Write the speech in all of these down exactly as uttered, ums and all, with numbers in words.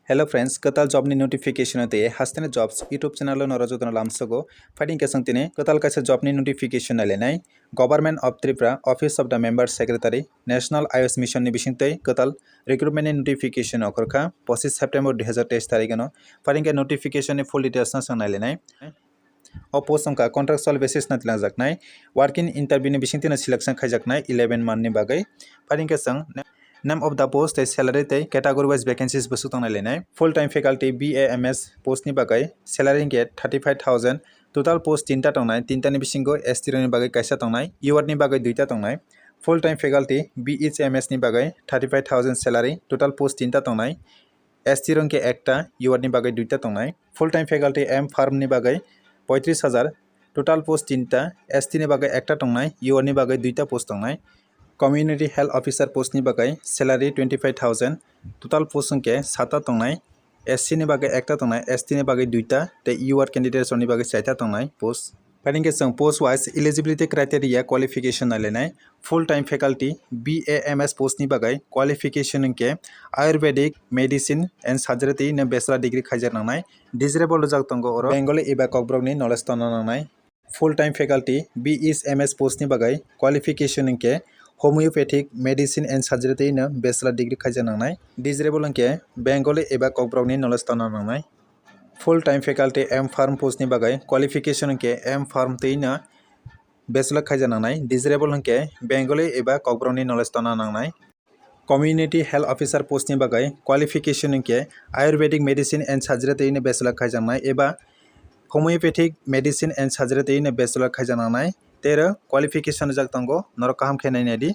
Hello friends, kwtal job ni notification o tei Hasteni Jobs YouTube channel o norok jotono lamsogo. Phaidi khe chwng tini kwtal kaisa job ni notification nailainai. Government of Tripura, Office of the Member Secretary, National Ayush Mission ni bisingtwi kwtal recruitment ni notification okhorkha pochishe September dui hazar teis tarikh ano. Phaidi khe notification ni full details no chwng nailainai. O post wngkha contractual basis no twlangjaknai, working interview ni bisingtwi no selection khaijaknai eleven month ni bagwi. Phaidi khe chwng name of the post tei salary tei category wise vacancies bwswk tongnai lainai. Full time faculty B A M S post ni bagwi salary hinkhe thirty five thousand, total post tinta tongnai, tinta ni bisingo S T rok ni bagwi kaisa tongnai, U R ni bagwi duita tongnai. Full time faculty B H M S ni bagwi thirty five thousand salary, total post tinta tongnai, S T rok hinkhe ekta, U R ni bagwi duita tongnai. Full time faculty M Pharm ni bagwi poitris hajar, total post tinta, S T ni bagwi ekta tongnai, U R ni bagwi duita post tongnai. Community Health Officer post ni bagwi salary twenty five thousand, total post hinkhe sata tongnai, S C ni bagwi ekta tongnai, S T ni bagwi duita, tei U R candidates rok ni bagwi chaita tongnai post. Phaidi khe chwng post wise eligibility criteria qualification nailainai. Full time faculty B A M S post ni bagwi qualification hinkhe Ayurvedic Medicine and Surgery tei no bachelor degree khaijak nangnai. Desirable rijak tongo oro Bengali eba Kokborok ni knowledge tongna nangnai. Full time faculty B H M S post ni bagwi qualification hinkhe Homeopathic Medicine and Surgery tei no bachelor degree khaijak nangnai. Desirable hinkhe Bengali eba Kokborok ni knowledge tongna nangnai. Full time faculty M Pharm post ni bagwi qualification hinkhe M Pharm tei no bachelor khaijak nangnai. Desirable hinkhe Bengali eba Kokborok ni knowledge tongna nangnai. Community Health Officer post ni bagwi qualification hinkhe Ayurvedic Medicine and Surgery tei no bachelor khaijaknai eba Homeopathic Medicine and Surgery tei no bachelor khaijaknai. Tei oro qualification rijak tongo, norok kaham khe nainai di.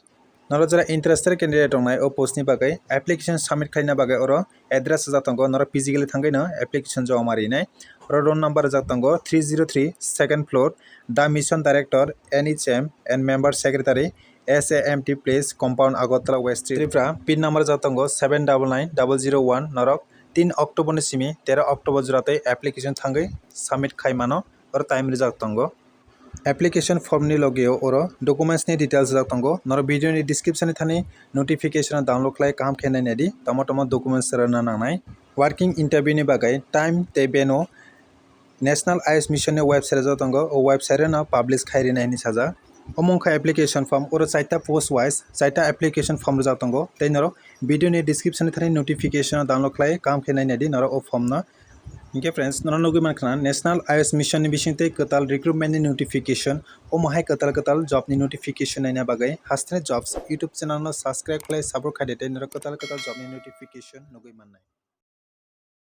Norok jora interested candidate tongnai o post ni bagwi application submit khlaina bagwi oro address rijak tongo, norok physically thangwi no application joma rinai. Oro roll number rijak tongo three zero three, second floor, The Mission Director, N H M and Member Secretary, S A M T Place, Compound, Agartala West, Tripura. Pin number rijak tongo seven double nine double zero one. Norok tin October ni simi tero October jora tei application thangwi submit khai mano, oro time rijak tongo. Application form ni logio oro documents ni details rijak tongo. Norok video ni description ni thani notification o download khlai kaham khe nainai di, tamo tamo documents rwna nangnai. Working interview ni bagwi time tei venue National Ayush Mission ni website rijak tongo, o website no publish khai rinai hinwi sajak. Omo wngkha application form, oro chaita post wise chaita application form rijak tongo, tei norok video ni description ni thani notification o download khlai kaham khe nainai di norok o form no. Hinkhe friends, norok nugwi mankha na National Ayush Mission ni bisingtwi kwtal recruitment ni notification, omo hai kwtal kwtal job ni notification naina bagwi Hasteni Jobs YouTube channel no subscribe khlai support khai de tei norok kwtal kwtal job ni notification nugwi mannai.